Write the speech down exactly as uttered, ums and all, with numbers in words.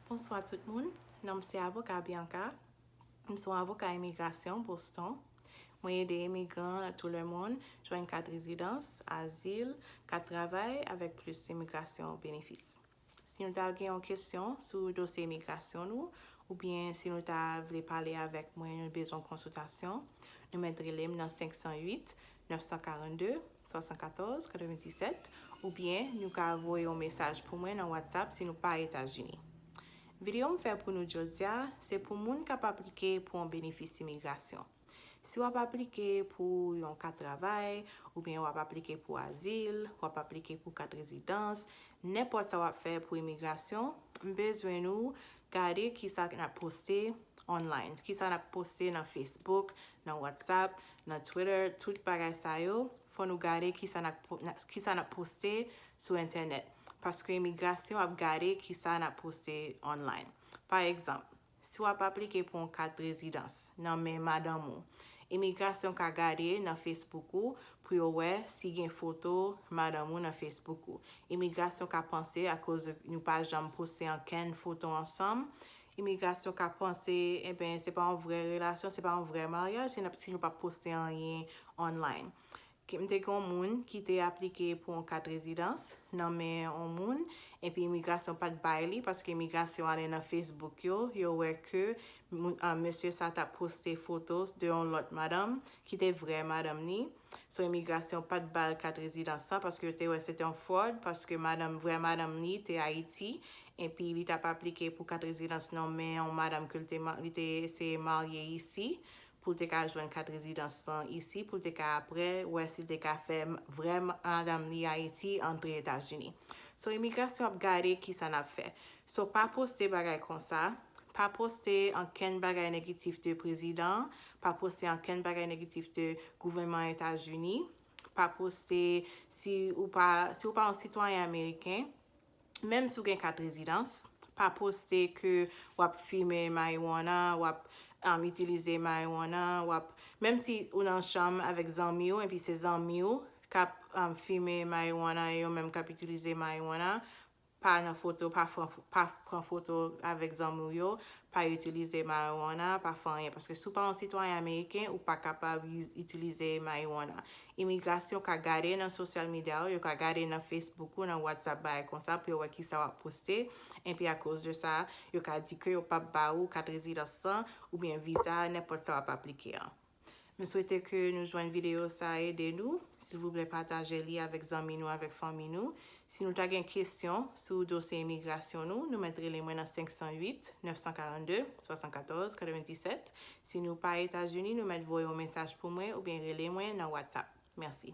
Bonswa tout moun, non m se avoka Bianca. M se yon avoka imigrasyon Boston. Mwen ede imigran nan tout lemonn jwenn kat rezidans, azil, kat travay avèk plis imigrasyon benefis. Si nou ta gen yon kesyon sou dosye imigrasyon nou, oubyen si nou ta vle pale avèk mwen, nou bezwen konsiltasyon, nou mèt rele m nan senk san uit, nèf san karannde, swasannkatòz, katrevenndisèt, oubyen nou ka voye yon mesaj pou mwen nan WhatsApp si nou pa Etazini. Videyo m fè pou nou jodi a, se pou moun k ap aplike pou yon benefis imigrasyon. Si w ap aplike pou yon kat travay, oubyen w ap aplike pou azil, w ap aplike pou kat rezidans, nenpòt sa w ap fè pou imigrasyon, m bezwen nou gade kisa n ap poste online, kisa n ap poste nan Facebook, nan WhatsApp, nan Twitter, tout bagay sa yo, fò nou gade kisa n ap po-, na-, kisa n ap poste sou entènèt. Paske imigrasyon ap gade kisa n ap poste online. Pa egzanp, si w ap aplike pou yon kat rezidans nan men madanm ou, imigrasyon ka gade nan Facebook ou pou yo wè si gen foto madanm ou nan Facebook ou. Imigrasyon ka panse, akoz nou pa janm poste ankenn foto ansanm, imigrasyon ka panse, enben, se pa yon vrè relasyon, se pa yon vrè maryaj, si n ap, si nou pa poste anyen online. Ke m te gen yon moun ki te aplike pou yon kat rezidans nan men yon moun, epi imigrasyon pa t bay li, paske imigrasyon ale nan Facebook yo, yo wè ke moun, ah, mesye sa t ap poste foto de yon lòt madanm, ki te vrè madanm ni. So, imigrasyon pa t ba l kat rezidans lan, paske yo te wè se te yon fraud, paske madanm, vrè madanm ni te Ayiti, epi li t ap aplike pou kat rezidans nan men yon madanm ke l te ma-, li te eseye marye isi, pou l te ka jwenn kat rezidans lan isi, pou l te ka apre wè si l te ka fè m-, vrè m-, madanm li Ayiti antre Etazini. So, imigrasyon ap gade kisa n ap fè. So, pa poste bagay konsa. Pa poste ankenn bagay negatif de prezidan. Pa poste ankenn bagay negatif de gouvènman Etazini. Pa poste si ou pa, si ou pa yon sitwayen ameriken. Menm si w gen kat rezidans, pa poste ke w ap fimen marijuana, w ap, um, itilize marijuana, w ap, menm si ou nan chanm avèk zanmi w, epi se zanmi w k ap, um, fimen marijuana, e yo menm k ap itilize marijuana, pa nan foto, pa fran-, pa pran foto avèk zanmi w yo, pa itilize marijuana, pa fè anyen. Paske si w pa yon sitwayen ameriken, ou pa kapab itilize marijuana. Imigrasyon ka gade nan sosyal medya w, yo ka gade nan Facebook ou, nan WhatsApp, bagay konsa, pou yo wè kisa w ap poste. Epi akoz de sa, yo ka di ke yo p ap ba ou kat rezidans lan, oubyen viza, nenpòt sa w ap aplike an. M swete ke nou jwenn videyo sa a ede nou. Silvouplè, pataje li avèk zanmi nou, avèk fanmi nou. Si nou ta gen kesyon sou dosye imigrasyon nou, nou mèt rele mwen nan senk san uit, nèf san karannde, swasannkatòz, katrevenndisèt. Si nou pa Etazini, nou mèt voye yon mesaj pou mwen oubyen rele mwen nan WhatsApp. Mèsi.